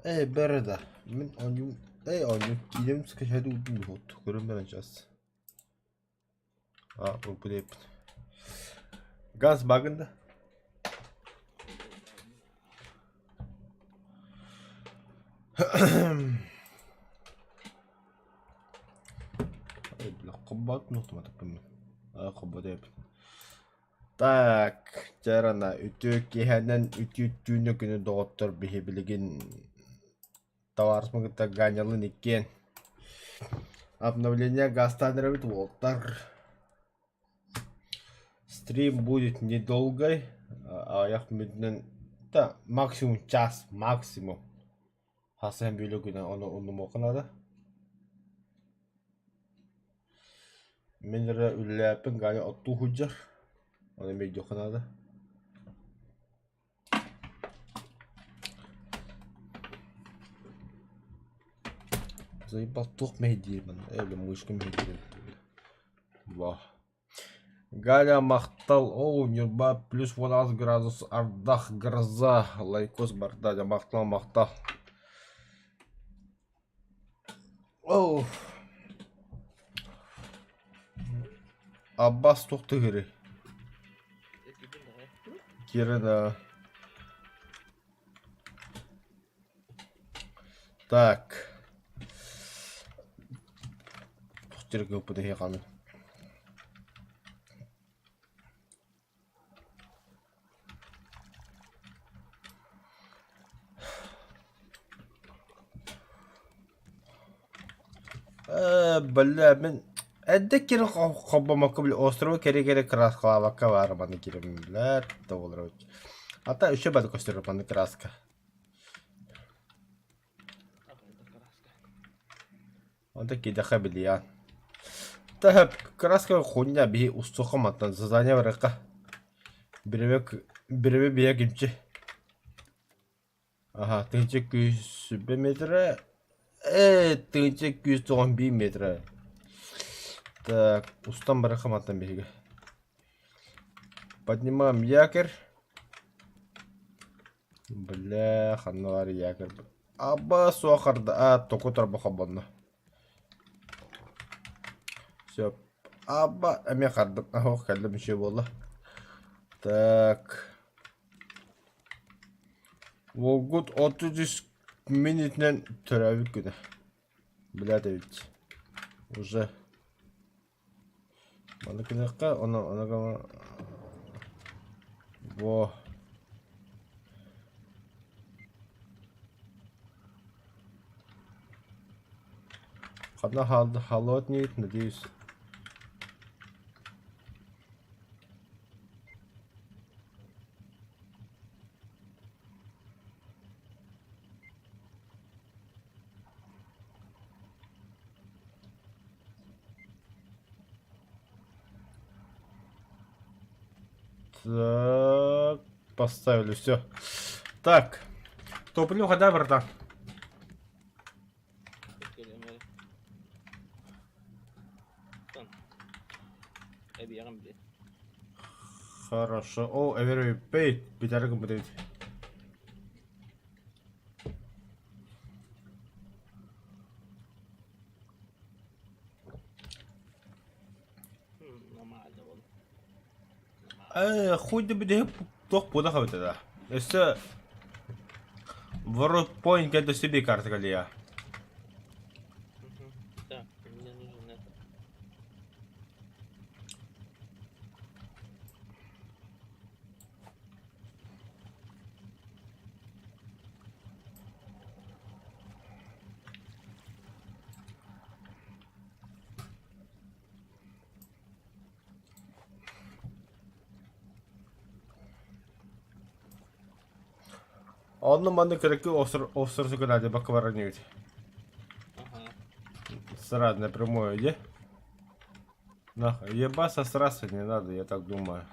Ээ, бэрэ да. Мин оонньуум, ээ оонньуум киинэбин скачать уурдум вот көрөн баран сейчас. А, ылбыт Газ багын да? Хоббот нуктуматыппын. А, хоббот эбит. Так, чарана үтүө киэһэнэн үтүө түүнү күнү доҕоттор биһи билигин Табаарыспын кытта Ганялыын иккиэн обновление газтаан эрэбит уолтар. Стрим будет недолгой, аҕыйах мүнүүтүнэн да максимум час максимум. Хасыһан бүөлө күнэ ону умнумуохха наада. Мин эрэ үлэлээппин Ганя оттуу сылдьар, ону эмиэ өйдүөххэ наада. Заебал туох мэһэйдиир манна ээ бля мышка мэһэйдиир эбит бля. Во. Галя махтал оо Ньурба плюс 18 градус ардах гроза лайкос барда дьэ махтал махтал. Оо. Аббас туох тыһырый? Кира да. Так. Туох дьарык ыыппыт эһиэхэ Ээ, бля, мин эрдэ киирэн холбоммокко били островы кэрэ-кэрэ краскалаабакка баар манна киирэн билэр да буолар эбит. А та үчүгэй бары көстөр манна краска. Онто кидэхэ билиэн. Та краска хуйня биһи устуохха мантан задание барыахха. Бирэбэ бирэбэ биһэ кимчи. Аха, 1120 метрэ. Ээ, 1191 метрэ. Так, устан барыахха мантан биһиги. Поднимаем якорь. Бля, ханна баар якорь? Аба суох арда а току торбо холбонно. Все. Аба эмиэ хардым. Ох, кэллим үчүгэй буолла. Так. Уолгут 33 минутунан төрөөбүт күнэ. Блядь эбит. Уже. Маны гыныахха, ону ону гына Во. Ханна холоднеет, надеюсь. Так, поставили, все. Так, топлю хода, братан. Хорошо. О, эвери пей, битәргім бітеді. Э, хуй да бүтэһик туох буолах эбитэ да. Өссө Ворот point кэлдэ себе карта кэлиэ. Так, мне нужен этот. Онно манна кыракый остров геннадий бакка барар инибит. Ага. Сразу напрямую иди. Нахуй, ебаться сразу не надо, я так думаю.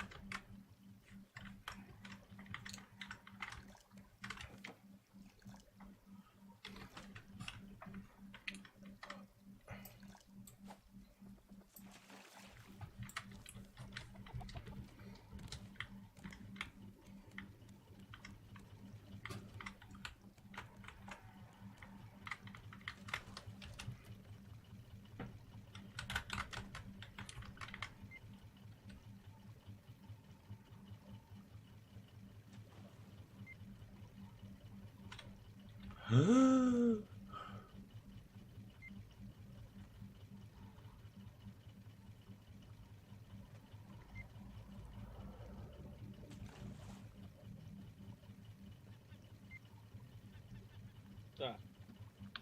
Да.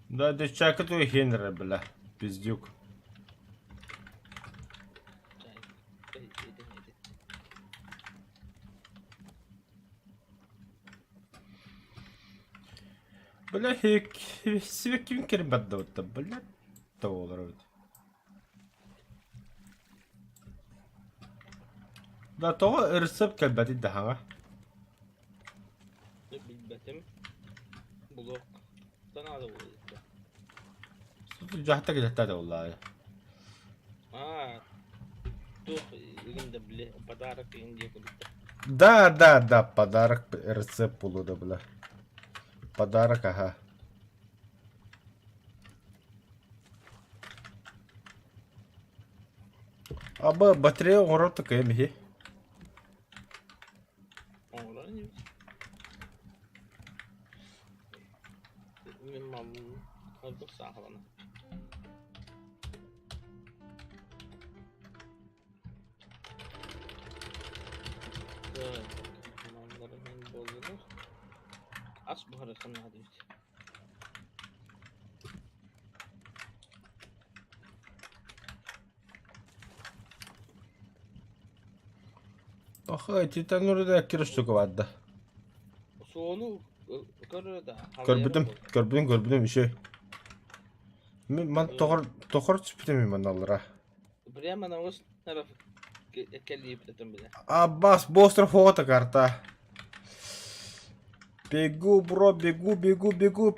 Да, девчака твой хенера, бля. Пиздюк. Бля, сибэккибин кирин бардыбыт бля, тоҕолор эбит. Да тоҕо ырысып кэлбэтий да хаҥа? Билбэтим. Булуох санаада буолла. Дьахта кэлэттэ да буоллаа. Аа, туох игин да били подарок игин диэ курдук. Да, да, да, подарок рецепт буолуо да бля. Подарок, ага. Аба батарея оҥорор такая миһи. Оҥорор инибит. Мин малым ордук саахалана. Так, малларынан буоллулар. Ас буһарыахха наада эбит. Ох, титанурда кирустука барда. Суону көрөр да халыйара Көрбүтүм, буолла. көрбүтүм, көрбүтүм еще. Мин ман тоҕор тоҕор түспүтүм мин манналара. Прямо на остров кэлиибитин билэ. Аббас, остров фото карта. Бегу, бро, бегу, бегу, бегу.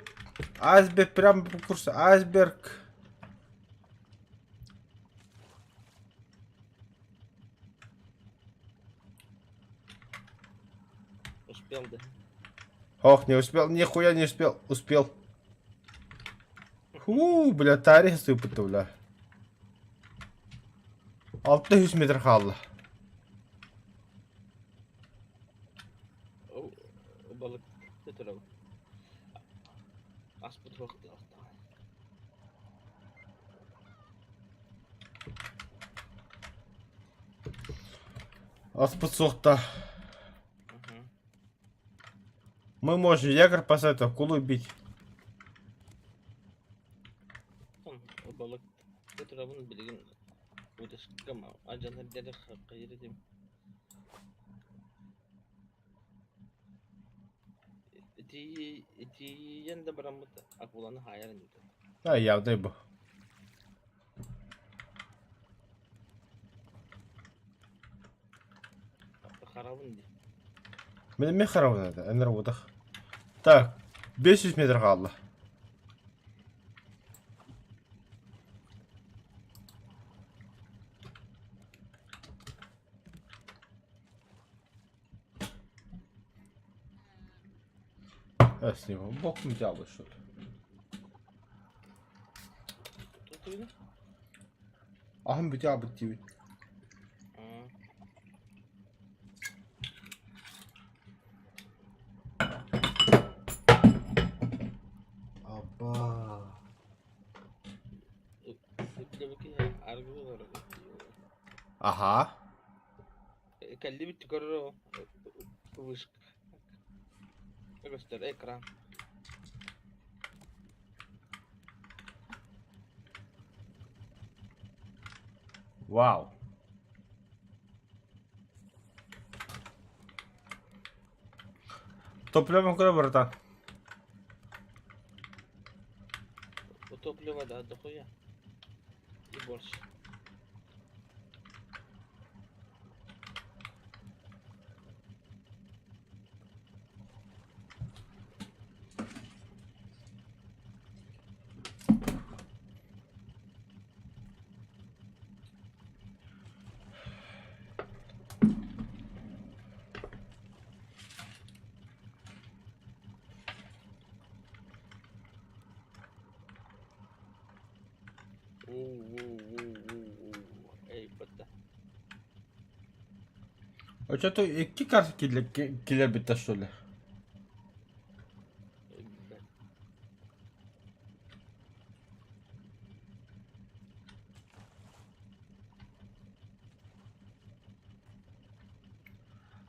Айсберг прям по курсу. Айсберг. Успел да. Ох, не успел, нихуя не успел. Успел. Хуу, бля, тарих сыпыты, бля. 600 метр хаалла. Балык турабын. Аспыт суох. Аспыт суохта. Мы можем якорь поставить, акулу убить. Балык турабын билигин удескам адьанар дere хайыр Ити итийэн да бараммыт акуланы хаайар инибит. Да, явдай бу. Харабын дии. Мин эмиэ харабын это, энерготах. Так, 500 метр хаалла. С него боком взял что-то. Аһым бүтэ аабыт диибит. Абаа. Аха. Кэллибит көрөр вышка. Көстөр экран. Вау. Топливо куда, братан? Топлива, да, дохуя. И больше. Оччото икки карта киллэрбиттэр что ли?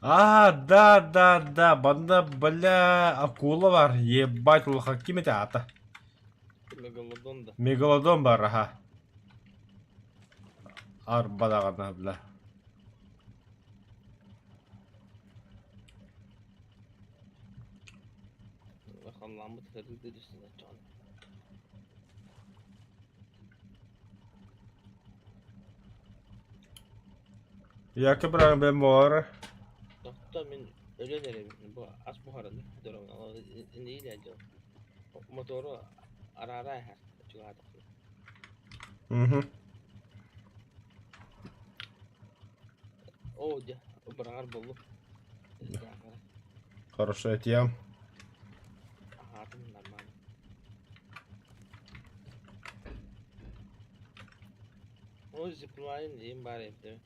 А, да, да, да, манна, бля, акула бар, ебать, улахан ким этэ аата? Мегалодон да. Мегалодон бар, аха. Арба даҕаны, бля. Халлааммыт ытырыыды түстүн оччоҕуна. Яки быраҕын бэм буолар. Тохто мин өлөн эрэбин. Бу ас буһаран инниилээ дьон. Мотору араара иһэр чугаһаатахпына. Мгм. Оо дьэ, быраҕар буоллум. Хорошо, этиэм. Аһаатым нормально. Ол зиплайн им баар эбит.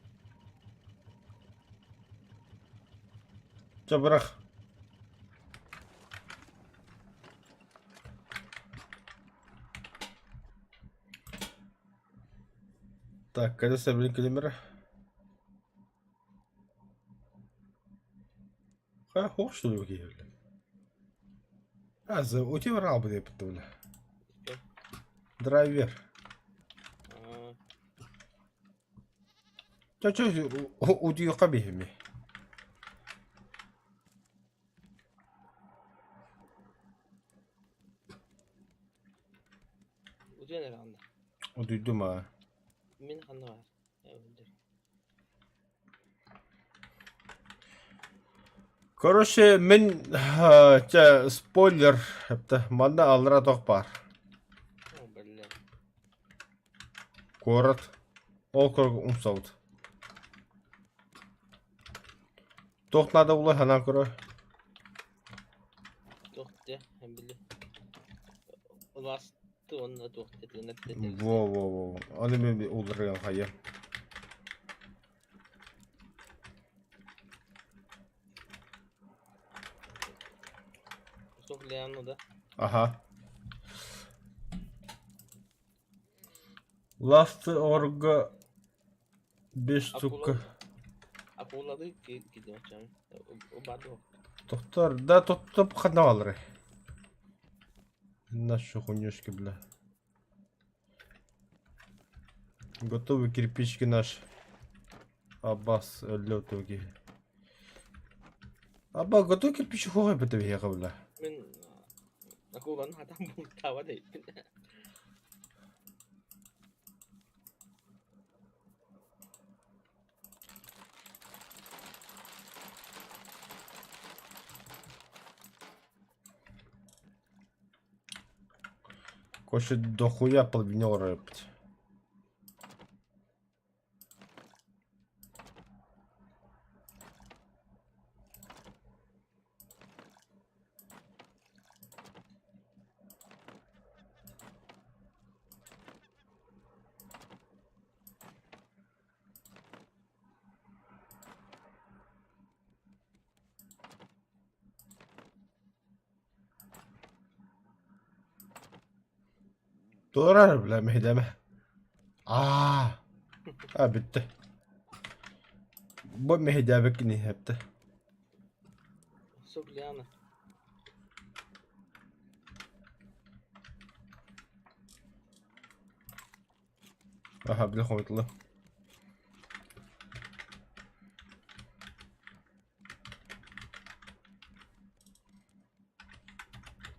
Чэ бырах. Так, колеса блин килимер. Хайа хуох что ли киһи А, за у тебя рал бы бля. Драйвер. Чэ, чэ, утуйуохха биһими. Утуйан эрэ ханна? Утуйдум аа. Мин ханна баар? Короче, мин чэ, спойлер, это манна аллара тох баар. О, бля. Куорат. Ол курдук умсабыт. Туох наада буолуой санаан көрө. Туох дьэ, били. Улаасты уонна туох тэтигин Во во во. Аны мен уларыйан хайа. Туох Леону да? Аха. Last орго 5 штука. Акулады кидем Убаду. Доктор, да тоттоп ханна алыры. Нашу хуйнюшки, бля. Готовы кирпички наш. Аббас өллөтөги. Абба готовы кирпичи хугай бітіп бля. Мен акуланы хатан бултаба дейппин. Короче, дохуя полбинёр рэпт. Турар, бля, мэһэйдээмэ. Аа, а бүттэ. Бу мэһэйдээбиккин иһэптэ. Сугляна. Аха, били хомутулла.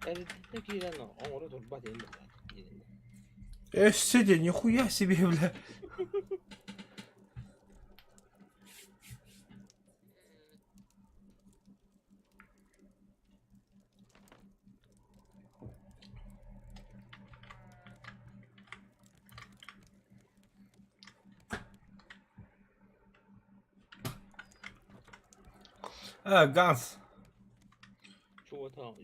Эрдэ киирэн оҥоро турбат иһин биллэр. Өссө де нихуя себе, бля. А, Ганс,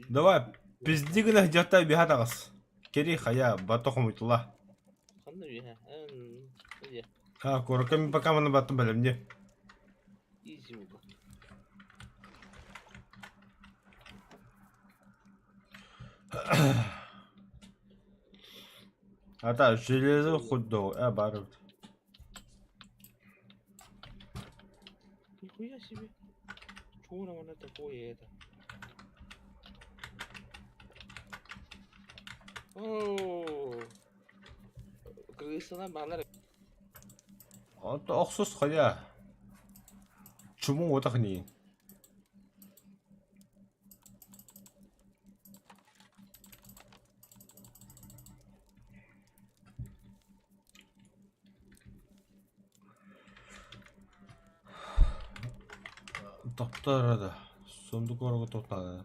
давай, пизди гына дьахта биһа таҕыс. Кери хайа, бато хомуйтула. Ханна үһэ? А, куоракка мин пока маны баттым бэлэмни. Изи буолла. Ата, железо худо, а, бар. Нихуя себе. Какое оно такое это? Оо, крысалар баалар. Онто охсус хайа. Чумун отах нии. Тохтоо да. Сундук орого тохтоо.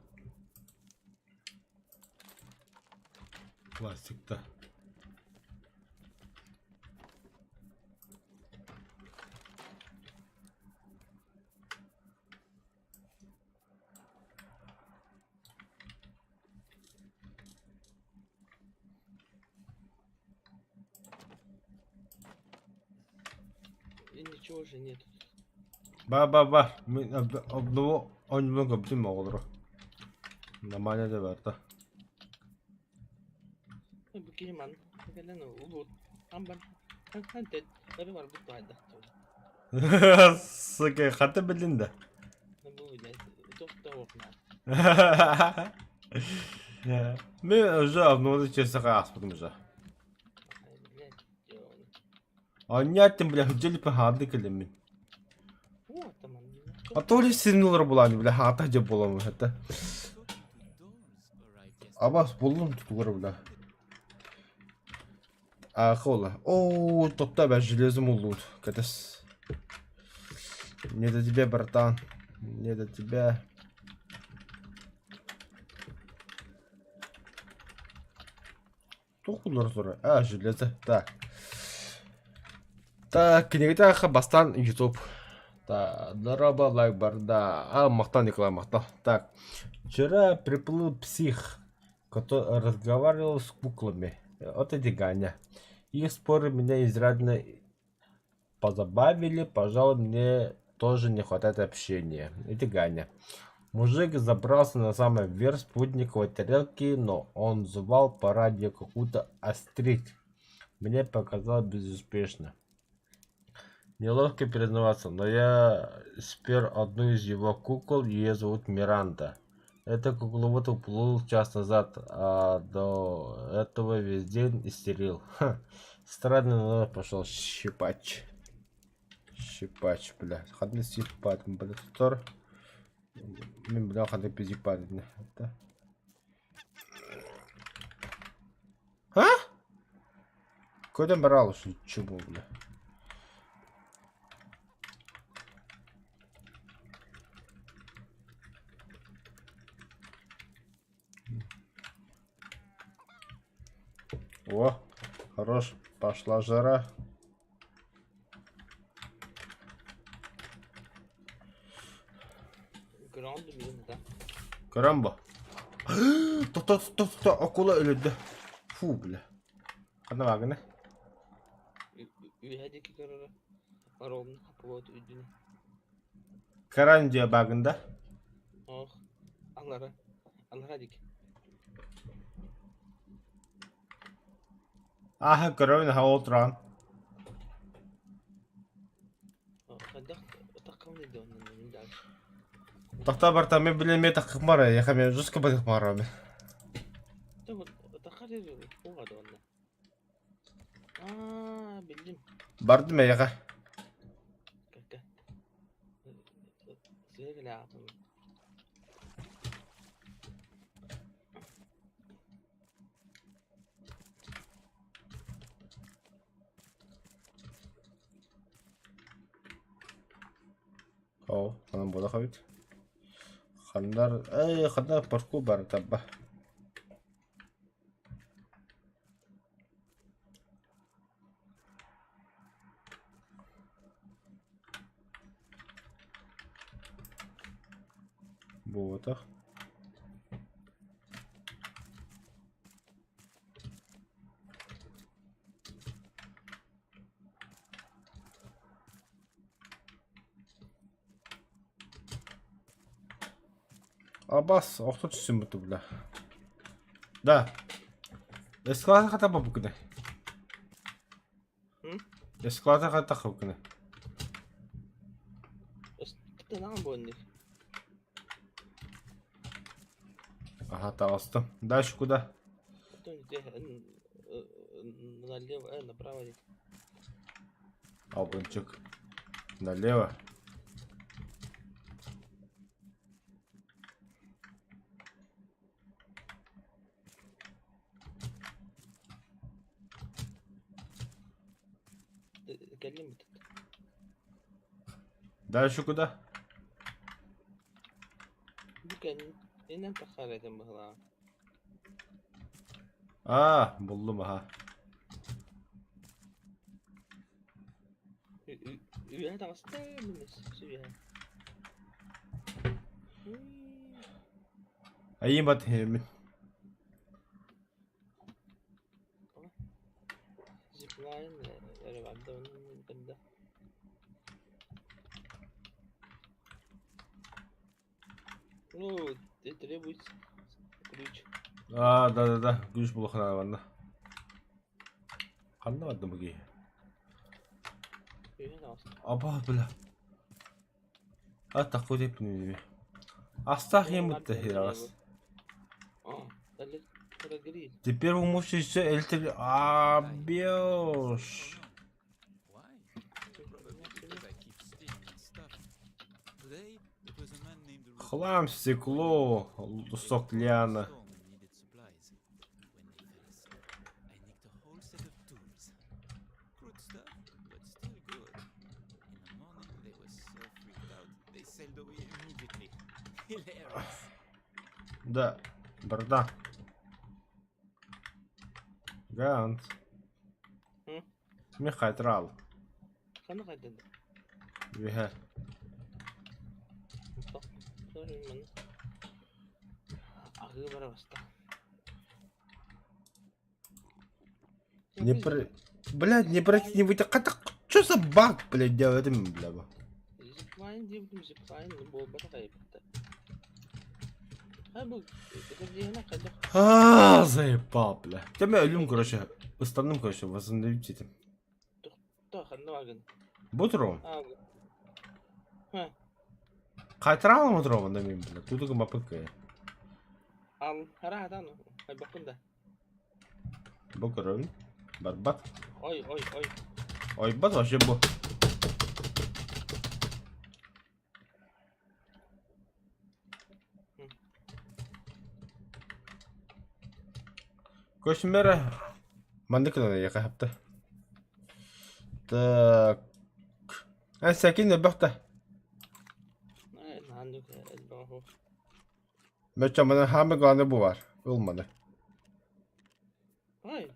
Классикта. И ничего же нету. Ба-ба-ба, мин одного онньуга көптүм оҕолору. Нормально да барда. Бу киһи ман кэлэн улуут амбар өрө барбыт туһайдах. Сука, хата билин да. Бу блядь, туох да уохна. Мен уже обновды чесаға аспытым уже. Блядь, Анньааттым бля, дьэлипэ хаарды кэлэммин. А то ли синилар булааны бля, хаата дьэ буоламмын хата. Абас буллум тутугар бля. Аха О, топта бә железом уллуут. Катас. Не до тебя, братан. Не до тебя. Туох буллар турар? А, железо. Так. Так, кинигэтэ бастаан YouTube. Так, дороба лайк барда. А, махтал, Николай, махтал. Так, вчера приплыл псих, который разговаривал с куклами. Вот эти Ганя. Их споры меня изрядно позабавили. Пожалуй, мне тоже не хватает общения. Это Ганя. Мужик забрался на самый верх спутниковой тарелки, но он звал по радио какую-то острить. Мне показалось безуспешно. Неловко признаваться, но я спер одну из его кукол, ее зовут Миранда. Эта кукловод уплыл час назад, а до этого весь день истерил. Ха. Странный народ пошел щипач. Щипач, бля. Ханна сиппат, бля, тор. Мин бля ханна пизиппат. А? Көтөн барал чубу, бля. О, хорош, пошла жара. Көрөн бо. Тохто тохто акула өлөрдө. Фу, бля. Ханна баагына? Үөһэ диэки көрөрө ровно хаппыбыт үрдүнэ. Каран дьиэ баагында. Ох, аллара, аллара диэки. Ааһа көрөбүн аһа ол туран. Хайдах таххамный да онно мин дальше. Тохтоо барта мен билэн таххым бар яха мен жестко барых барамын. Таххар уға да онно. Аа, биллим. Бардым эйэхэ. Кака. Сыгыля аапым. Оо, онон буолах эбит. Ханнар, эй, ханна парку бар табба. Буотах. Абас, охто түсүн буту бля. Да. Эскалатор хата бабукуна. Эскалатор хата хабукуна. Ага, таҕыстым. Дальше куда? Потом где налево, направо. Албынчык. Налево. Кэллим бит. Дальше куда? Бу кэннин инэн тахсар этим быһылаа. А, буллум, аха. Үөһэ таҕыста үөһэ. Айым бат хемин. Zipline эрэ барда онно Ну, требуется ключ. А, да-да-да, ключ булахана манна. Ханна барда бу киһи? Аба, бля. А, такой деп не Астах емутта хирагас. Теперь вы можете все электри... А, бьешь. Хлам, стекло, кусок лиана. Да, барда. Гант. Мин хайтрал. Ханна хайдын? Үһэ. Аһыы бара баста. Не про... Блядь, не пройти, не выйти. Хата, что за баг, блядь, делает им, бля. Зиплайн диэбитим зиплайн буолбатах эбит. А, заебал, бля. Тебя өлүм, короче, ыстанным, короче, восстановить этим. Бутром? Хайтыралым утром, да, бля. Тут только мапыкка. Ал, хара хайбакын да. Бу көрөбүн. Барбат. Ой, ой, ой. Ойбат вообще бу. Көчмөрө маннык гынан эйиэхэ хапта. Так. Эн сәкин элбэх да. Мөччө маны хаамы главное бу бар. Ыл маны. Ай.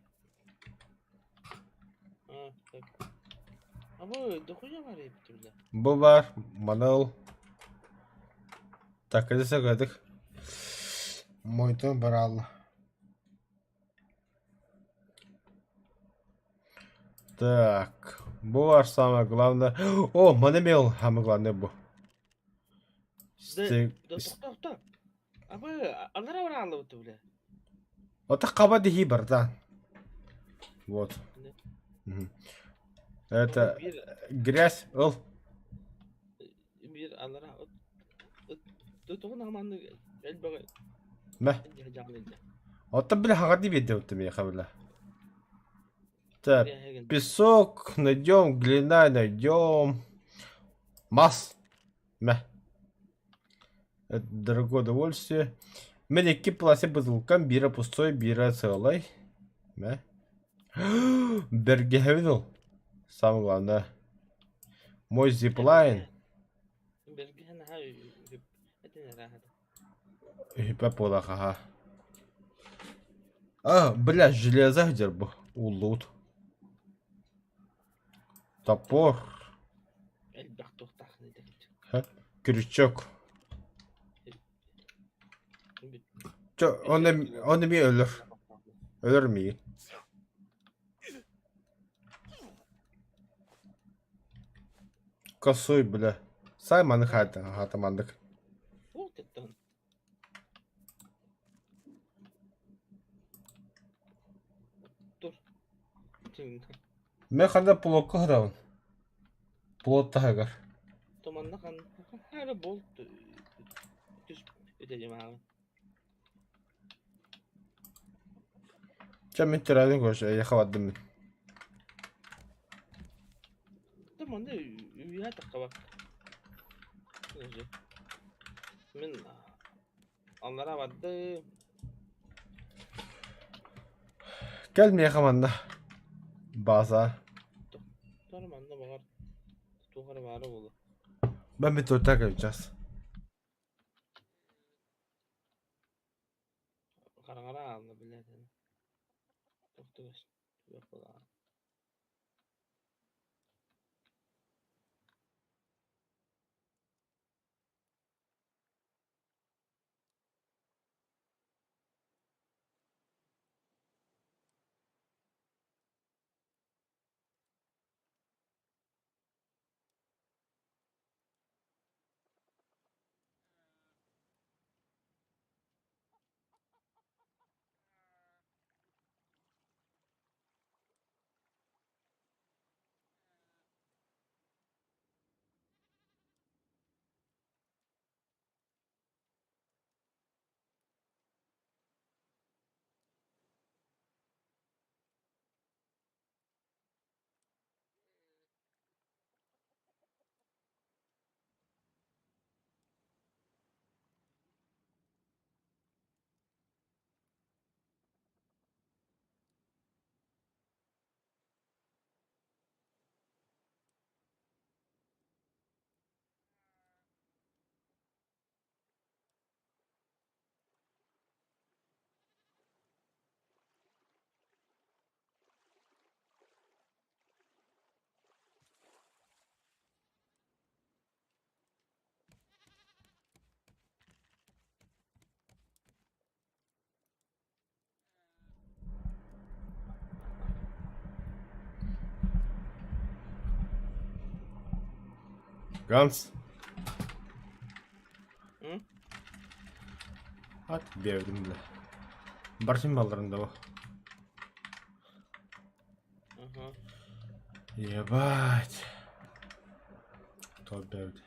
А, так. А бу дохуя бар эбит бля. Бу бар, маны ыл. Так, кэдэ кэдик. Мойтон баралла. Так, бу бар самое главное. О, маны мел, самое главное бу. Да, тохто, тохто. А бу алара баралла бу бля. Ото хаба дихи братан. Вот. Это грязь, ыл. Биир алара тугун маннык элбэҕи Мэ. Оттон били хаҕа биэрдэ миэхэ бile. Так, песок найдем, глина найдем. Мас. Мэ. Это дорогое удовольствие. Мен икки пластик бутылкам биирэ пустой, биирэ сыалай. Мэ. Бэргэһэбин ыл. Самое главное. Мой зиплайн. Үһүпэ буолахаха. А, бля, железо где бу? Уллуут. Топор. Крючок. Чо, он он эмиэ өлөр. Өлөр миигин. Косой, бля. Сай маны хаата, хаата маннык. Мен ханна плотка хытабын. Плот таһыгар. Чэ мин төрөөтүм короче, эйиэхэ бардым мин. Да манна үөһэ таххабакка. Мин аллараа бардым. Кэл миэхэ манна. База. Тоҕо манна баҕар туох эрэ баара буолуо. Бан мин тута сейчас. Хараҥара аалла билэр туох да көстүбэт буоллаҕа. Ганс. М? Ат биэрдим бile. Барсым балларында бу. Ага. Ебать. Топ биэрди.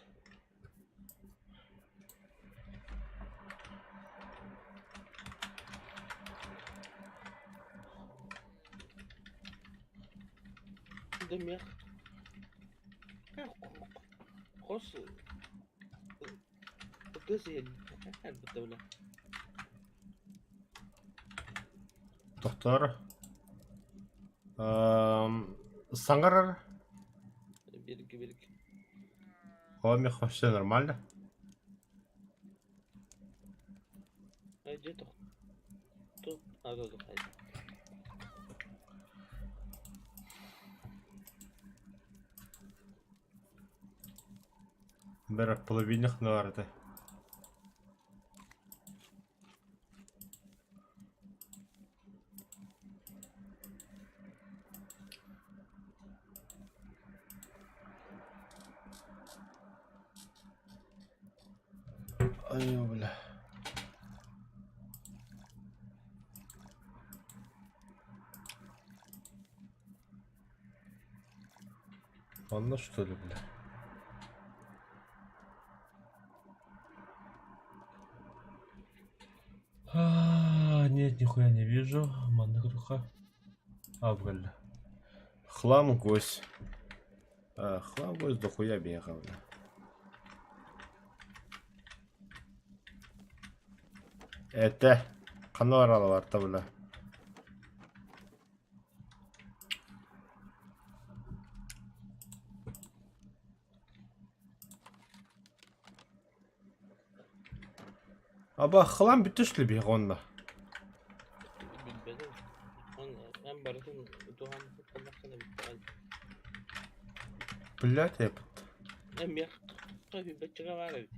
Дымых. Хос بالدولة. Тохтоор. Саҥарар. Бирги бирги. О, вообще нормально. Бэр половинах наарата. Ай, бля. Онно что ли, бля? А, нет, нихуя не вижу. Маннык А, бля. Хлам гость. А, хлам гость дохуя бегал, бля. Это ханна баралар бля. Аба хлам бүтүшлі бе онна. Билбэтим. Он эн барытын туһан тутталлаххына бүттэҕин. Блять, эпит. Эн миэх билбэтчигэ баар эбит.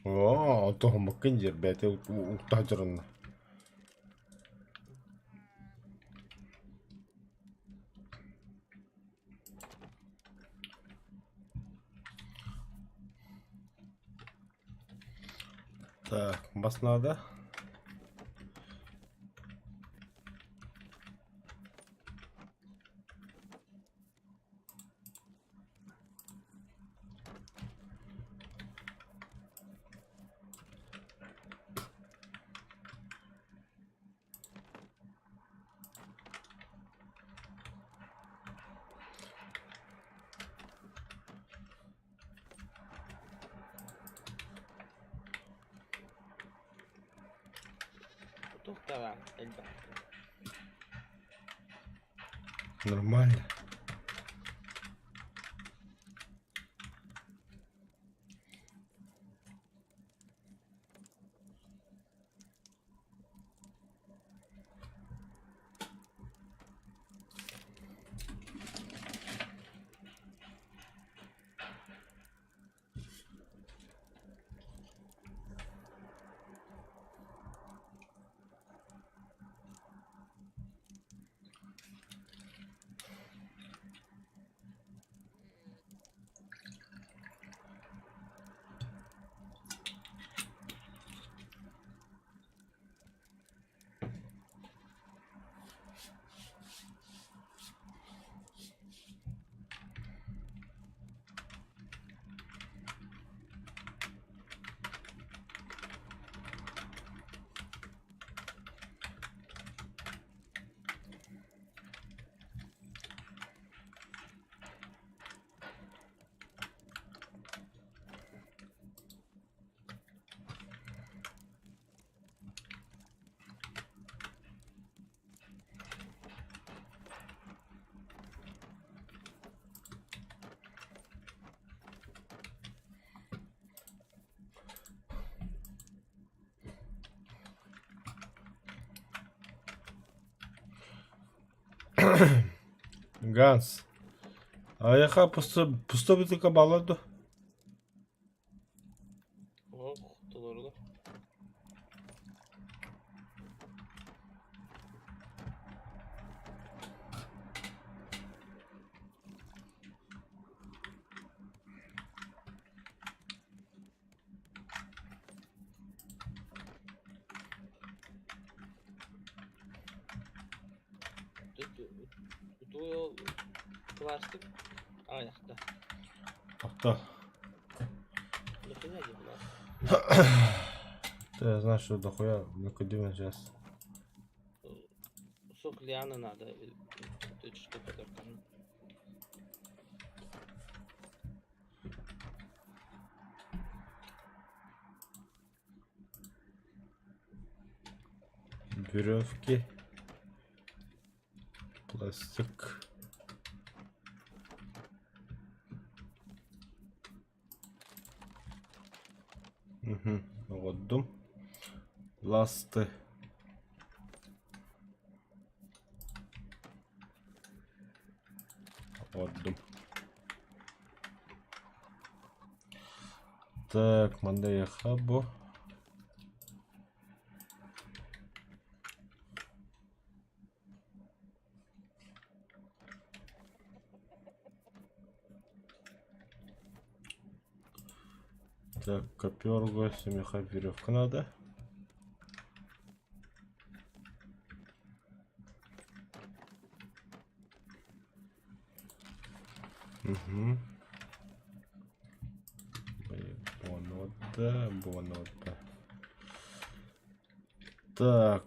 О, туһуммуккун диир бэйэтэ уктаах дьоронно. Так, бас надо. Туох да элбэх. Нормально. Ганс. Айаха пусто бутылка баллар дуо? Оһох толорулар. Тутуу пластик аҕыйахта. Апта. Дохуя дии пластик. Да я знаю, что дохуя необходимо сейчас. Сок лианы надо. Эти штука только. Веревки. Пластик. Угу. Оҕордум. Ласты. Оҕордум. Так, мандайха бу. Так, коперга, семиха, веревка надо. Угу. Бонота, бонота. Так.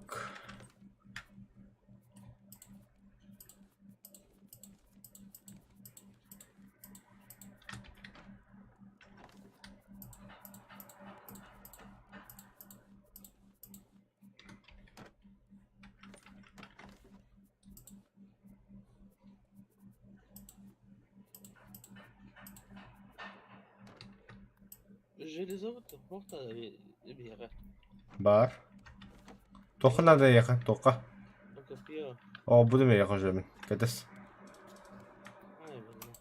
Железо туох биһиэхэ. Бар. Туохха наада эйиэхэ? Туохха? Копье. Оо, бу да миэхэ уже Кэтэс. Ай, блин.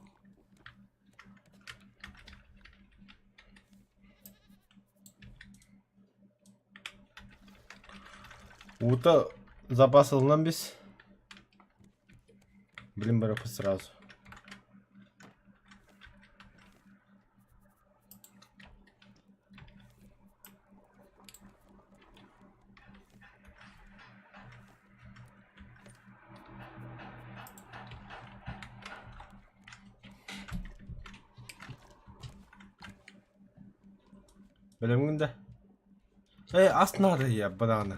Уута запас ылынан бис. Блин, барыппыт сразу. Бэлэмҥин да? Ээ, ас наада ийэ, бадаҕана.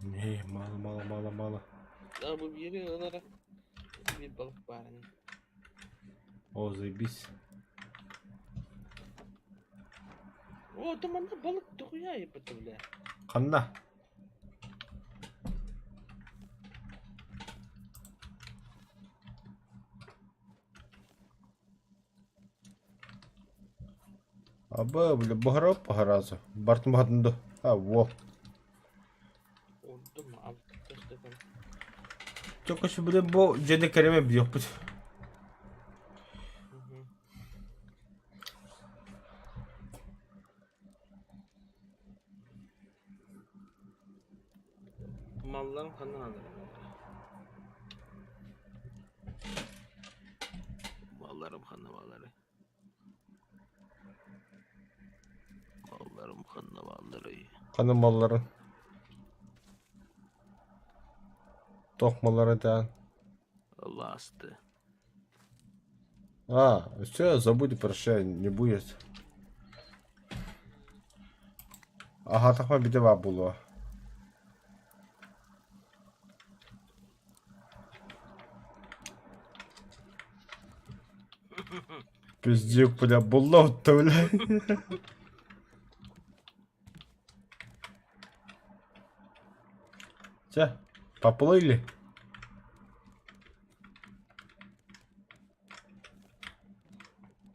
Не, мало, мало, мало, мало. Да, бу биири ылара биир балык баар ини. О, заебись. О, то манна балык дохуя ебать, бля. Ханна? Аба, бля, буһара паһаразы. Бартын баһатын ду. А, во. Урдум алты. Только бile бу дьиэни кэриме билиэхпит. Малларын ханна алар? Малларым ханна баллары? Малларым ханна баллары? Ханна малларын? Туох малларын этэҕин? Ласты. А, все, забудь, прощай, не будет. Аһаатахпына бите баар буолуо. Пиздюк, бля, булла отто, бля. Чэ, поплыли.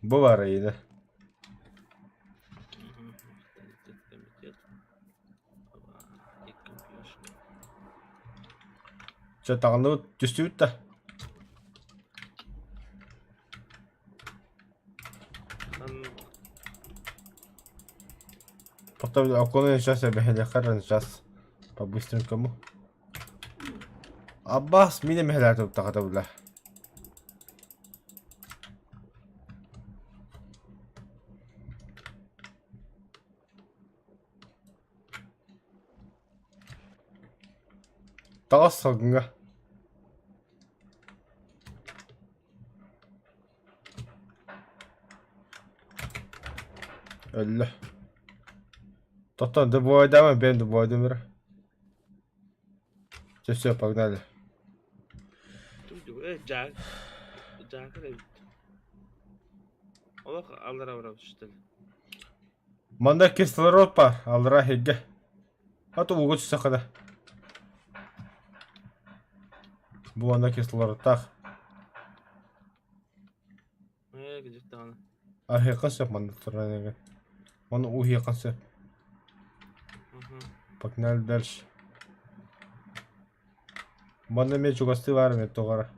Бу баар эйиэнэ. Чэ, таҕынныбыт, түстүбүт да. Потом окуну сейчас я бэһэлиэххэ сейчас по-быстренькому. Аббас мин эмэһэлээтэ туттахата бля. Таҕыс салгыҥҥа. Өллө. Тохтоо, добуойдаама, бэйэм добуойдум эрэ. Все, все, погнали. Олох аллара барабыт что ли? Манна кислород бар, аллара иһирдьэ. А то ууга түстэххэ да. Бу манна кислородтаах. Ээ, кырдьык даҕаны. Аһыахха сөп манна туран эҥин. Манна уу иһиэххэ сөп. Погнали дальше. Манна эмиэ чугастыы баар эмиэ тоҕо эрэ.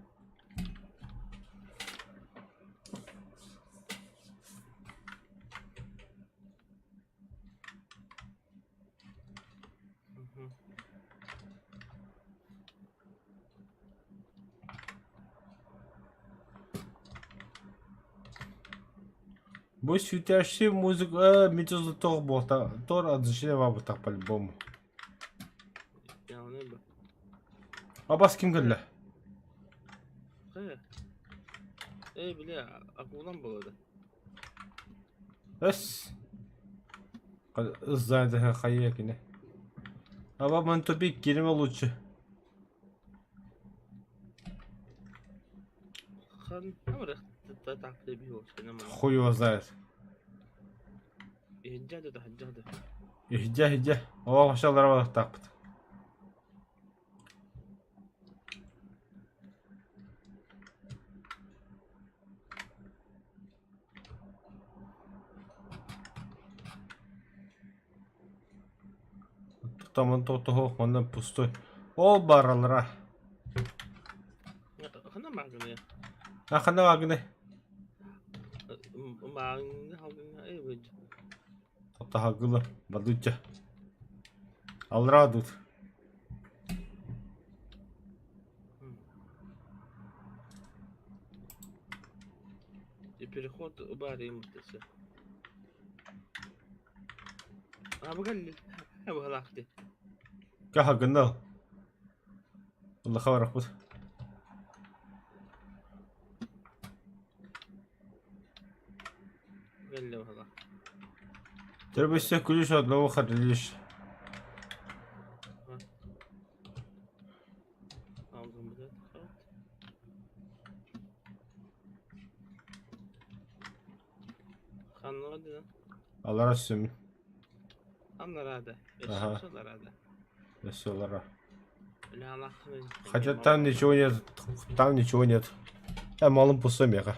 Бу сүүтээччи музыка медуза тоҕо буолта тор отзывчивый буолтах по-любому. Абас ким кэллэ? Ээ, били акулам буолла. Эс. Сзади хайа кини. Аба ман тупик кириме лучше. Хуй его знает. Иһдьэ, иһдьэ. Оо, вообще барахтаахпыт. Таман тохтоһуох манна пустой. Ол баралара. Ханна маагыны? А ханна маагыны? Маагыны халгына эбит. Тохтоһагылы бадучча. Алра тут. И переход барим тесе. А бу бу Каһагына. Улаха барахпыт. Төрбөссө күлүс одного хадылыш. Алара сүм. Аллараа Ага. Өссө аллараа Өссө аллара. Үлэҕэ Хотя там ничего нет. Там ничего нет. Я малым пустой меха.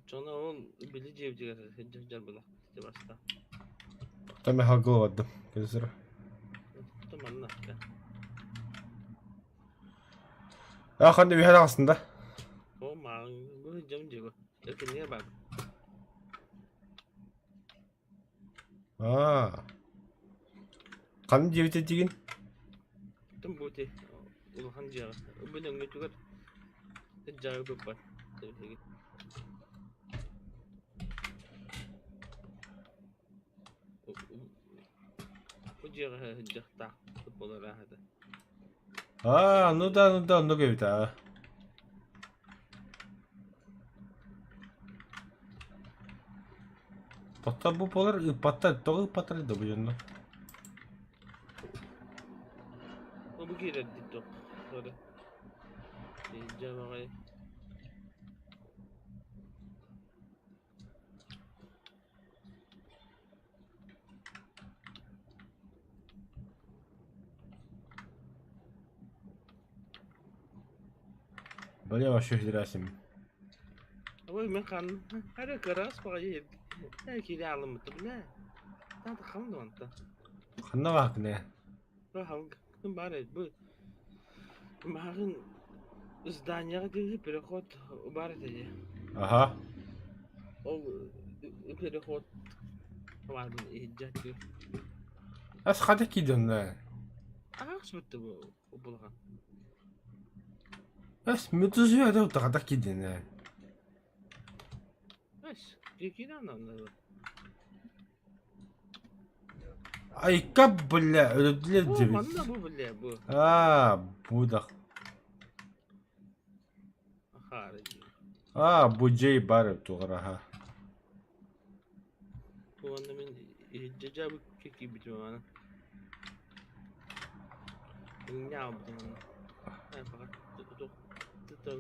Дьоно ол били дьиэбитигэр сылдьар буолла баста. Там я голову отдам. Кэзер. Манна. А ханна үһэн аҕыстын да? О мааҕын бу дьон дьиэ. Эркиннигэ баар. Аа. Ханна диэбит этигин? Тым бу ти улахан дьиэҕэ. Бу нөҥүтүгэр дьаҕы быппат. Бу дьиэҕэ сылдьыахтаах футбол арааһата. Аа, ну да, ну да, оннук эбит аа. Тоттор бу буолар ыыппаттар, тоҕо ыыппаттар да бу дьонно? Бу киирэр дии Дьэ баҕайы. Бля, вообще хитрясим. Ой, мен хан хара кырас баҕайы киирэ алыммыт бля. Таата хам дуонта. Ханна баакыне? Бу баар бу мааҕын зданияҕа диэри переход баар этэ дии. Аха. Ол переход баарын иһирдьэ Ас хата киирдэннэ. Аахсыбыт бу булахан. Ас медуза да хата киирдэнэ. Ас киирэн анна. Айка, бля, өлөрдүлэр Бу дьэбит. манна бу бля бу. Аа, бу да. Ахаары дии. Аа, бу дьей бар туҕараха. Бу манна мин иһирдьэ бу киирбитим аны. Ньаабытым аны. Ай баҕар тутан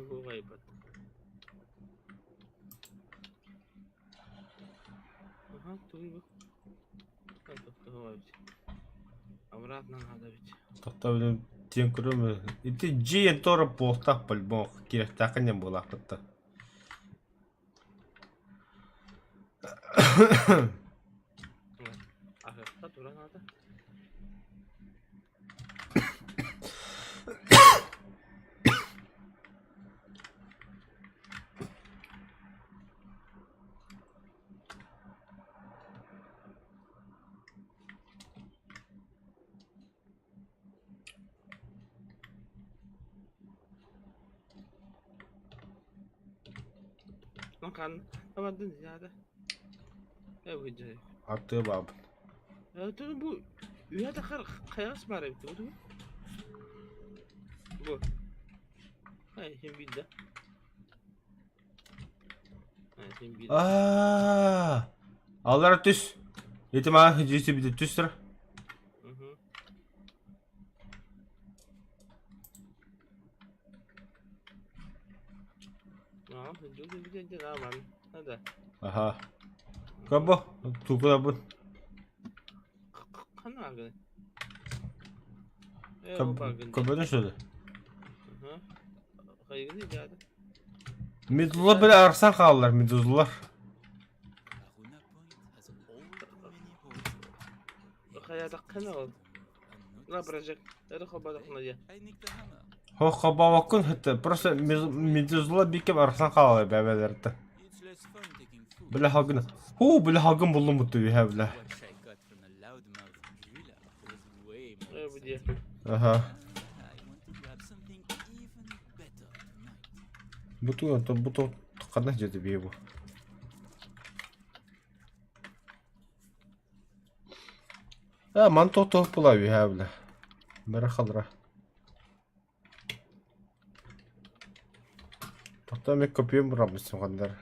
Ага, туй Обратно надо ведь. Тоқта блин, тиэн көрөм. Ити дьиэ тора буолтах по-любому кирэхтээххин диэн буолаахпытта. Аһыахха тура надо. Махан, табардын зияда. Э Аттыа баабын. Бу үһэ тахар хайаас баар эбит бу. Бу. Ай, син биирдэ. Аа, аллара түс. Ити маа дьиси бити түс тұр. Аха. Кабо, тукулабын. Көбөнө что ли? Медузалар бile арахсан хааллар, медузалар. Хох хабабаккын хэтэ просто медузалар бииккэ арахсан хаалалар бэбэлэртэ. Бile халгын. Хуу, бile халгын буллум бутtu үһэ бile. Аха. Буту буту ханна дьиэтэ бии бу. А, ман тохтоох була үһэ бile. Бара халра. Тохтоо мен копьем бырабыссым хандар.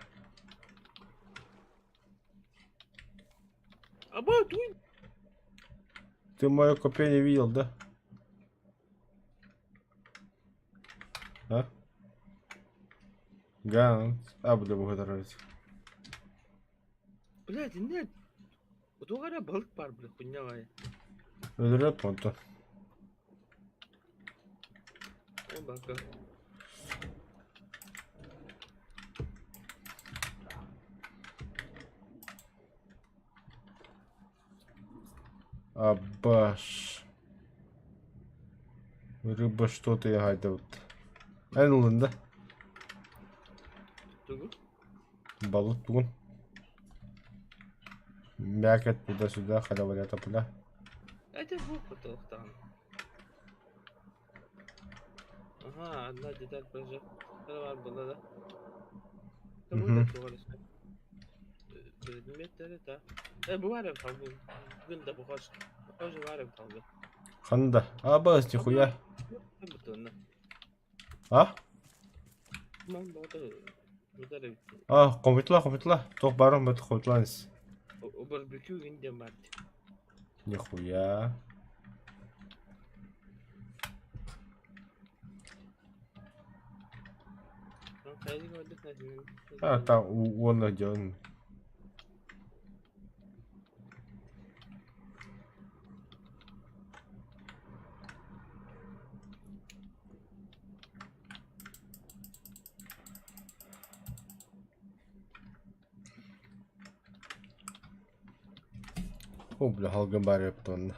Ты мое копье не видел, да? А? Ганс. А, бля, благодарить. Блядь, нет. Туох эрэ балык баар бля, хуйня баайа. Өлөрөт онтон. Ол бака. Абаш. Рыба что-то я вот. Эн ылын да. Тугу? Балык тугун. Мякоть туда-сюда, халя тополя. Это звук потолктан. Ага, одна деталь прожектора была, да? Мгм. Ханда. Абас, нихуя. А? А, хомутла, хомутла. Туох баарын бат хомутлаан ис. Нихуя. А, там уонна дьон. О, бля, халгын баар эбит онно.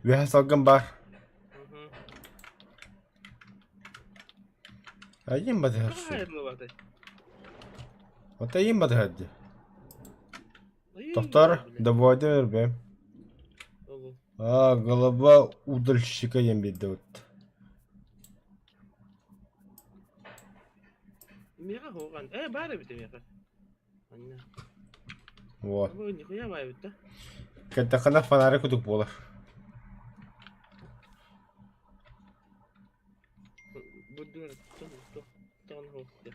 Үөһэ салгын баар. Айым батыһар Вот айым батыһар дии. Тохтор, доводим өрбөм. А, голова удальщика диэн биэрдэ вот. Миэхэ хоҕан. Э, баар эбит миэхэ. Анна. Вот. Бу нихуя баар эбит да. Кэттэххинэ фонарик курдук буолар. Бу дур тон хоохте.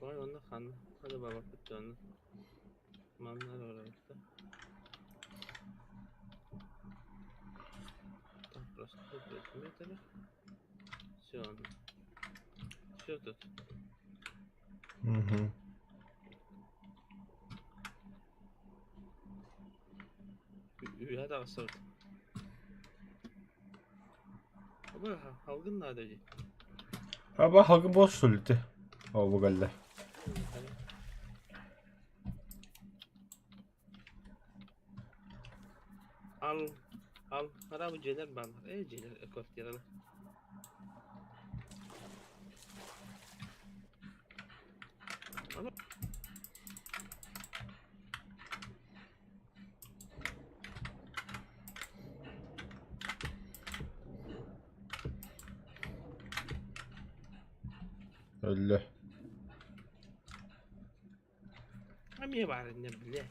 Ой, онно хан хада бабаппыт онно. Манна барабыт Так, просто предметы. Все, все тут. Угу. Үһэ таҕыстыбыт. Аба халгын наада дии. Аба халгын буол сүлүтэ. Ол бу кэллэ. Ал ал харабы дьиэлэр бааллар. Э дьиэлэр квартиралар. Өллө. Эмиэ баар иннэ билэ.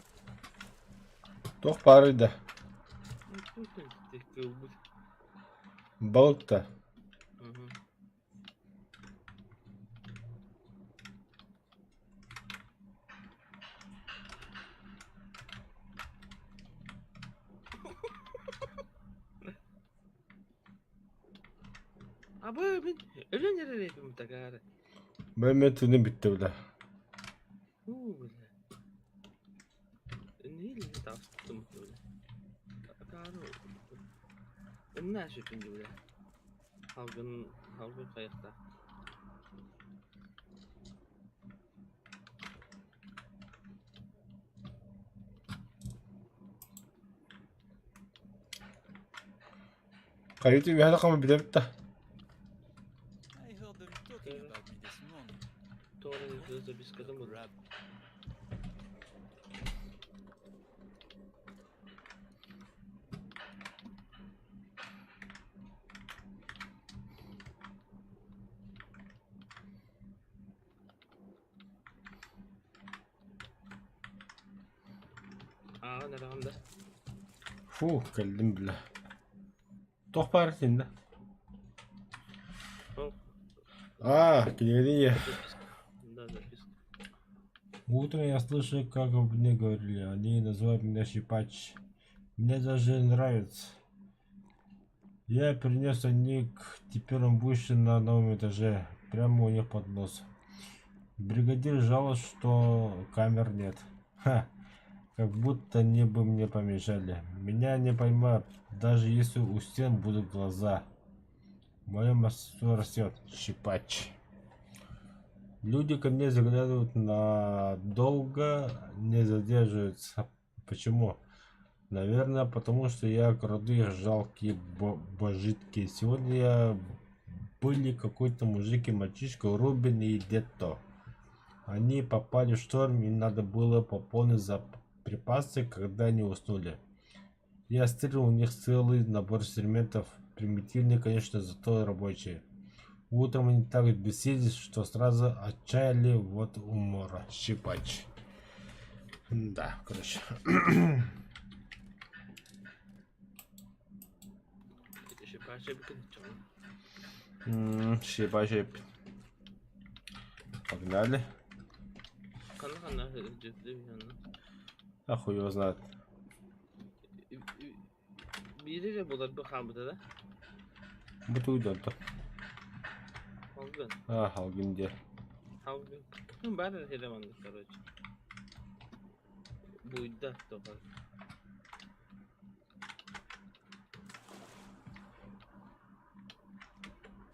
Туох баарый да? Балык да. Абы мин өлөн эрэр этим такаары. Мен түнүм бүттэ бля. Уу бля. Нэһиилэ таҕыстым бля. Акаары умна сүпүн бля. Халгын халгын хайахта. Хайыты үөһэ хама билэбит да. I heard them talking about me this morning. Туора запискатын булла. Rab Ааҕан эрэҕин да? Фу, кэллим бля. Туох баар итиннэ? Ол Аа, кинигэни Да, записка. Утром я слышал, как обо мне говорили. Они называют меня Щипач. Мне даже нравится. Я перенес ник, теперь он выше на новом этаже, прямо у них под нос. Бригадир жаловался, что камер нет. Ха, как будто они бы мне помешали. Меня не поймают, даже если у стен будут глаза. Мое мастерство растет, щипач. Люди ко мне заглядывают надолго, не задерживаются. Почему? Наверное, потому что я краду их жалкие пожитки. Сегодня я были какой-то мужик и мальчишка Рубин и Детто. Они попали в шторм, им надо было пополнить припасы, когда они уснули. Я стырил у них целый набор инструментов, примитивные, конечно, зато рабочие. Утром они так бесились, что сразу отчаяли вот умора. Щипач. Да, короче. Щипач эбикин чоҕун. Щипач. Погнали. Ханна ханна дьүттү А хуй его знает. Биири эрэ буларбы хаалбыта да? Бу уйдонто. Халгын. А, халгын диэ. Халгын. Ну, баар эрэ сирэ маннык, короче. Буйда тоҕо.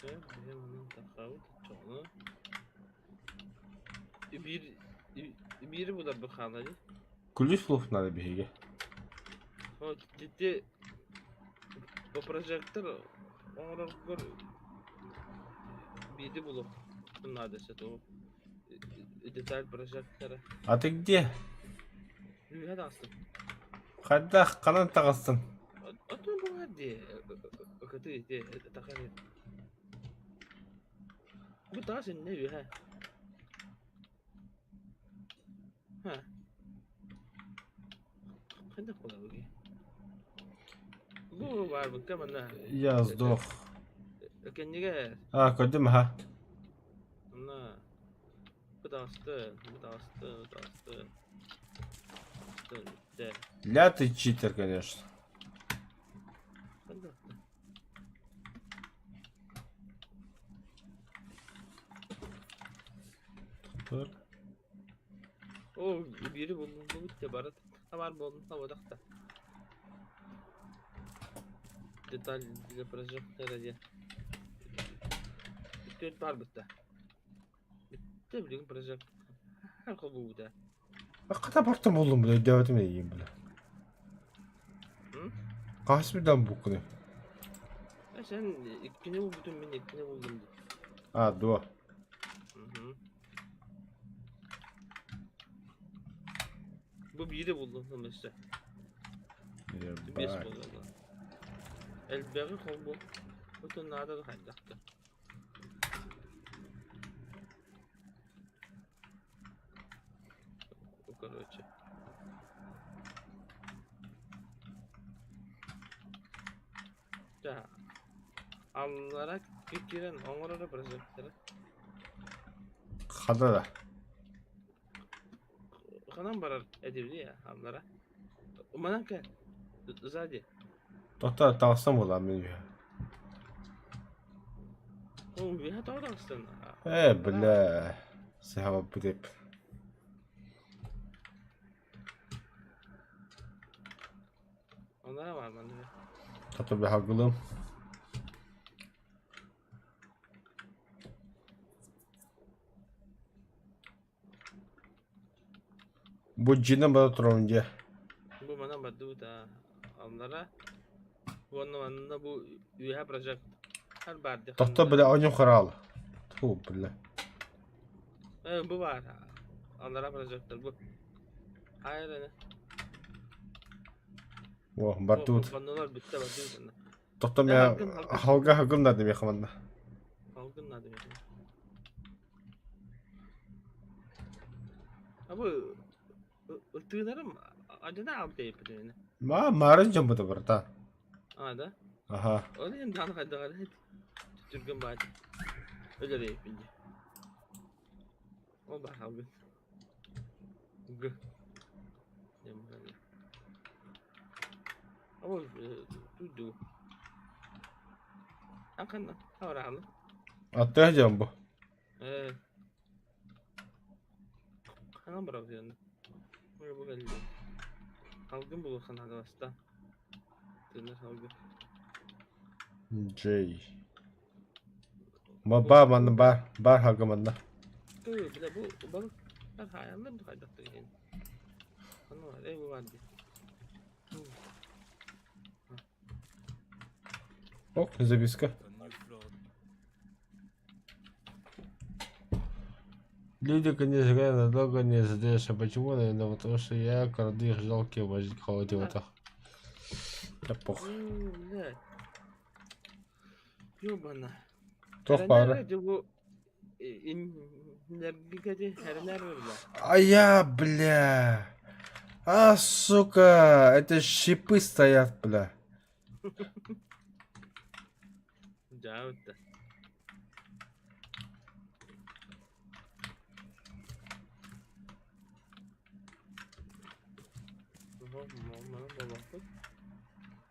Дьэ, биһи манан тахсабыт оччоҕуна. Биир биири буларбы хаалла дии. Ключ луф надо биһиги. Вот ити по прожектор оҥороргор биири булуох наада то деталь прожектора. А ты где? Үөһэ таҕыстым. Хайдах ханан таҕыстын? Отун баар дии ыкытыы ити тахар. Бу таас иннэ үөһэ. Ха. Хайдах буолабыгый? Бу баарбыкка манна Я сдох. кэннигэ А, көрдүм аха. манна бу таҕысты, бу таҕысты, бу таҕысты. Бүттэ. Ля ты читер, конечно. Хайдах Тур. Оо, биири буллум, бу бүттэ барыт. Табаар буоллум, табатах да. Деталь для прожектора диэн. Түөрт баар бытта. Бүттэ билигин прожектор холбуубута. Хата бартан буллум бля, өйдөөбөтүм эйигин бля. М? Хас birden буккуну? Э, сен иккини булбутум, мин иккини буллум дии. А, дуо. Мгм. Бу биири буллум өссө. Биэс Ебать. буолла. Элбэҕи холбу. Отун наада да хайдахта. Короче. Да. Аллара киирэн оҥороро прожектора. Хада да. Ханан барар эдибли аллара. Манан кэл. Сзади. Тота таҕыстан буолаа мин үһэ. О, үөһэ тоҕо таҕыстын? Э, бля. Сыһабаппыт эп. Онара бар манна. Тото бля халгылым. Бу дьиэнэн бара турабын дьэ. Бу манан бардыбыт аа. Аллара. Уонна манна бу үөһэ прожект. Хар баар дии Тохто ханна. бля оонньуу хараал. Тьфу, бля. Э, бу баар. Аллара прожектор бу. Хайа эрэ. О, бардыбыт. Баннулар бүттэ бардыбыт онно. Тохто Э, мэ халгын, халгын. халга халгым надо миэхэ манна. Халгын надо миэхэ. А бу ытыынарым адьына аалта эппитин Ма марын дьоммута барта. А, да? Аха. Ол иһин даҕаны хайдах эрэ түргэн баайдык өлөрүөйпүн дии. Ол баар халгын. Г. Аттыах дьон бу. Джей. Ба манна бар бар хага манна. Ок, записка. Люди, конечно, надолго не задержишься. Почему? Наверное, потому что я краду их жалкие возить холодилотах. Да пох. Туох баара? А я, бля! А, сука! Это щипы стоят, бля.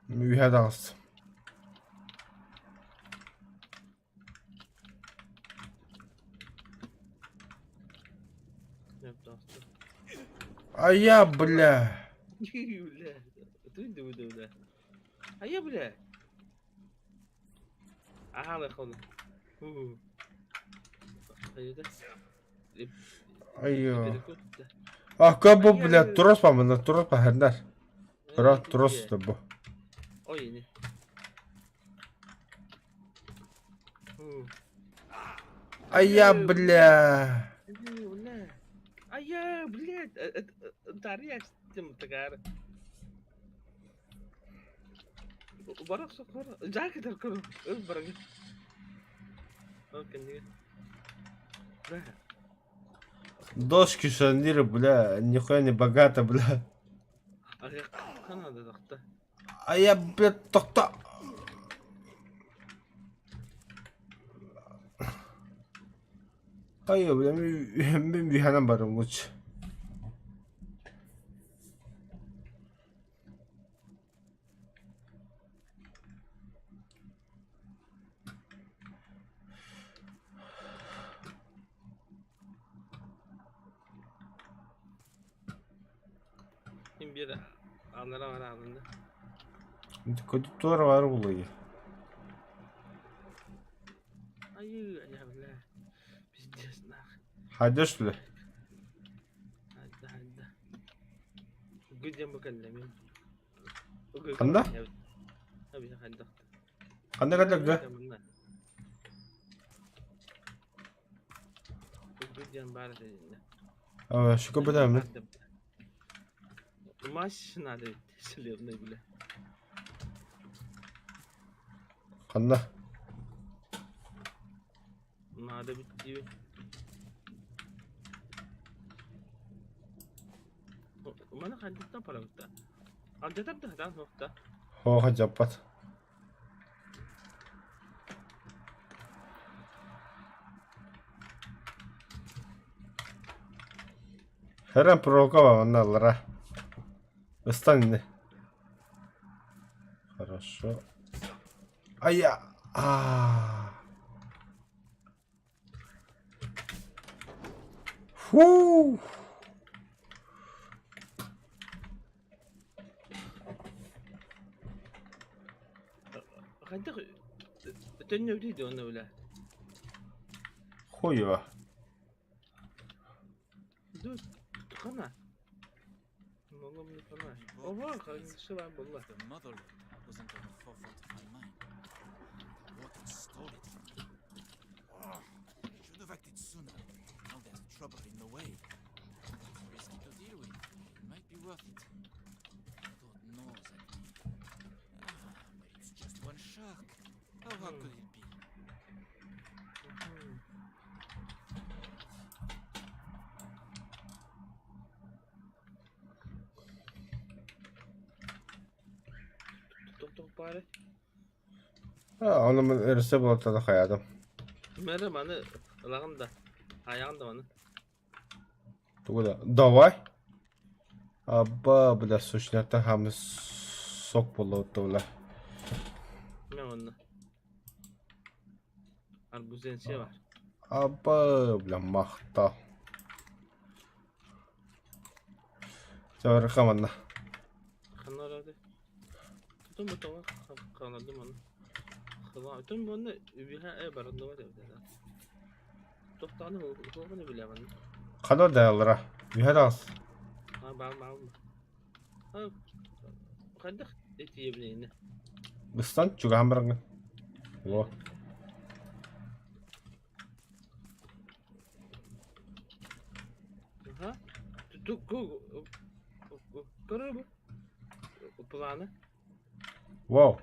Үһэ даҕыс. А я, бля! Айо. А как бу, бля, трос по трос по хернар. Трос бу. А я, бля. Айа, блядь, Дошки шарниры, бля, нихуя не богато, бля. А я, бля, тохто. Айо, бля, мин үһэнэн барым лучше. Көтүттүөр баар булуйа. Хайдаш бля. Ханна? Ханна кэллэгэ? Шүкө бытаамын. Ханна? Хоха дьаппат. Хэрэн прокова манна аллара. Ыстан ини. Хорошо. Ая! А. Фу! Хуево. Ону мин өрүсэ буолтана хайаатым. Тугу да? Давай. Абба, бля, сушняктан хаамы сок буолла бля. Мэ онно. Арбузенция бар. Абба, бля, махтал. Чабарыха манна. Ханна орады? Тутун бутоҥа хаанардым аны. Хыла, үтүн буонна үбүһэ э барандыба тэбдэ. Тохтааны хуоханы билэҕин. Ханна даалара? Үһэ таас. А баа баа. А хайдах этиебинэ? Ыстан чугаһан бараҥҥын. Во. Аха. Ту көрө планы. Вау.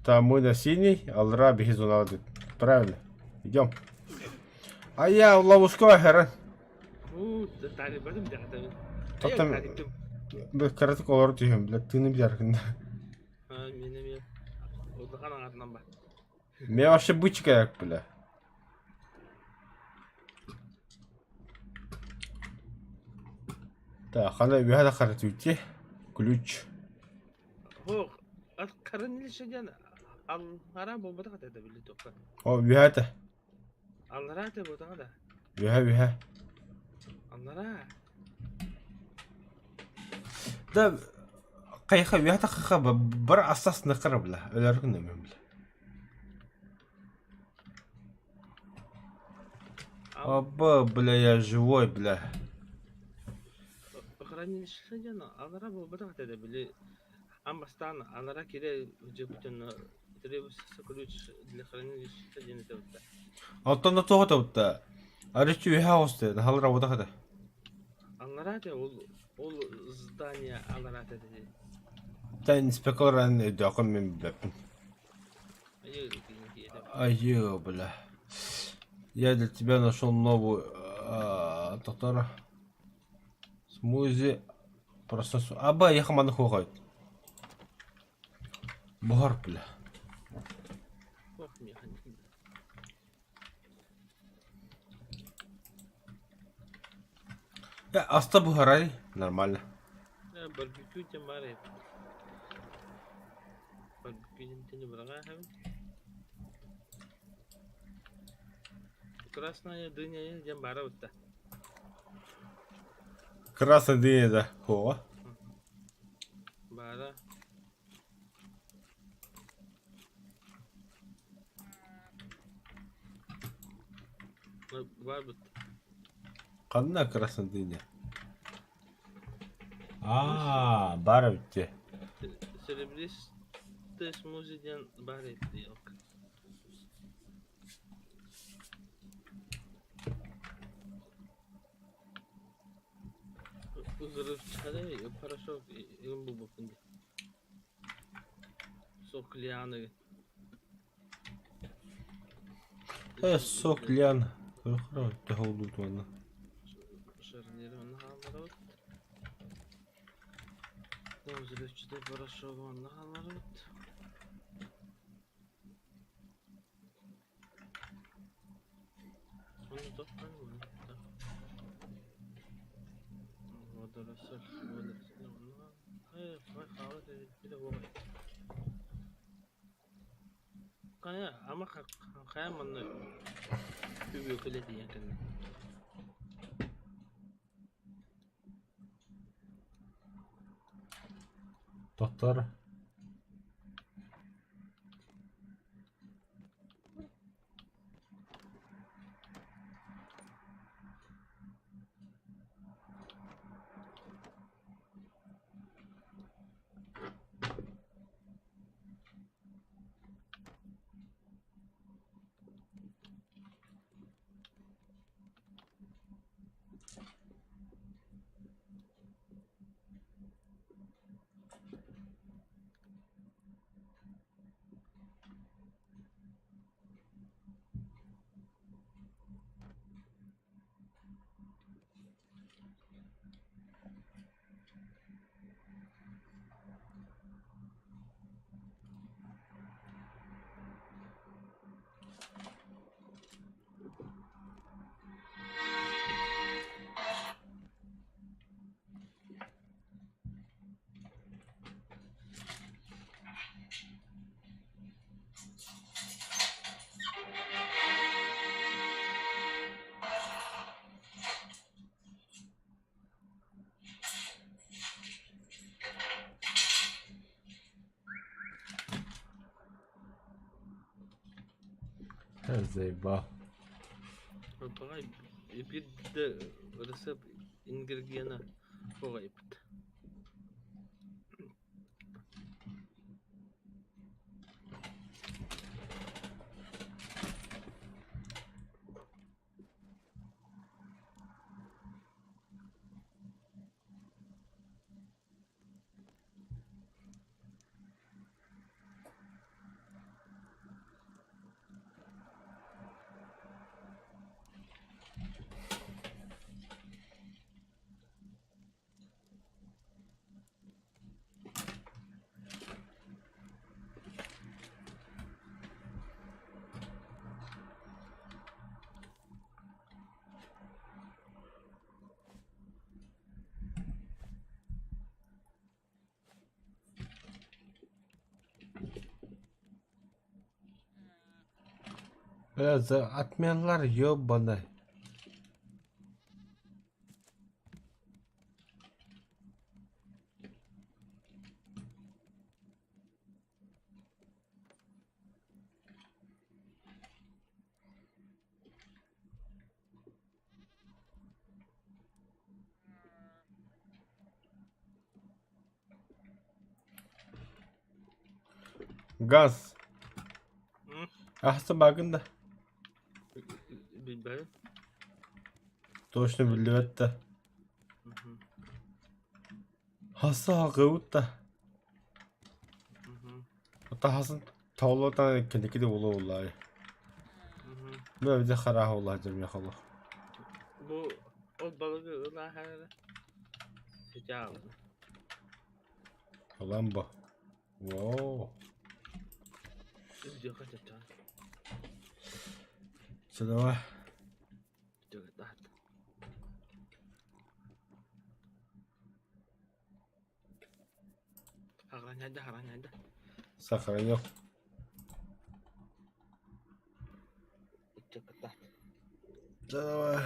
Там мы на синий, алра биһи зонаҕа Правильно. Идем. А я ловушка хера. Уу, таалибатым дьаҕатабын. Тоттон кыратык олоро түһүм, бля, тыыны билэргин. А, мен эмиэ улахан аҥарынан бар. Мен вообще бычка бля. Так, хана үһэ да хара түүти. Ключ. Хоох, ат хранилище диэн аллара буолбатах этэ да били туохха. О, үһэ этэ. Аллара этэ буотаҕа да. Үһэ, үһэ. Аллара. Да, хайха үһэ тахха бар ассас ныкара бля. Өлөргүн нөмүм бля. Аба, бля, я живой, бля. Хранилище диэн аллара буолбатах этэ да били аан бастаан аллара киирэ дьиэбитин требуется ключ для хранилища диэн этэ бутта. Оттон да туох этэ Арыччы үһэ оҕус халыр работах этэ. Аллара этэ ол ол здание аллара этэ дии. Та инспектор өйдөөххүн мин билбэппин. Айыы, бля. Я для тебя нашел новую татара. Смузи. Просто... Аба, я хаманы хугайт. Буһар, бля. Аста буһарай, нормально. Барбекю диэн баар эбит. Барбекю диэн быраҕаа Красная дыня диэн баара бытта. Красная дыня да, хуоҕа. Баара. Баар бытта. Ханна красная дыня? Аа, баар эбит дии. Серебристый смузи диэн баар эбит дии. Взрывчатый порошок им булбуппун дии. Сок лианы. Э, сок лиан. Көрө төһө улуутуона. Шарниры онно хаалларабыт. Взрывчатый порошок онно хаалларабыт. Онно тохтон Водоросль, водоросль онно. Э, хаалат эбит буолай. Хайа, ама хайа манна үбүөкүлэ тиийэн кэллэ. Тохтор. Заебал. Баҕай биир да ырысыап ингредиена суох эбит. Бля, отменлар ёбаный. Газ. Ахса багын да. Билбэт. Точно биллибэт да. Хаса хагыбыт да. Таһасын тоолотан кэнники буолуо Бу харааһа улаатар мехоло. Бу ол балыгы ылааһара сычаалын. Ламбо. Воу. Үдүөхэ чачаан. Все, давай. Хараҥайда, хараҥайда. Сохранил. Ыччакката. Давай.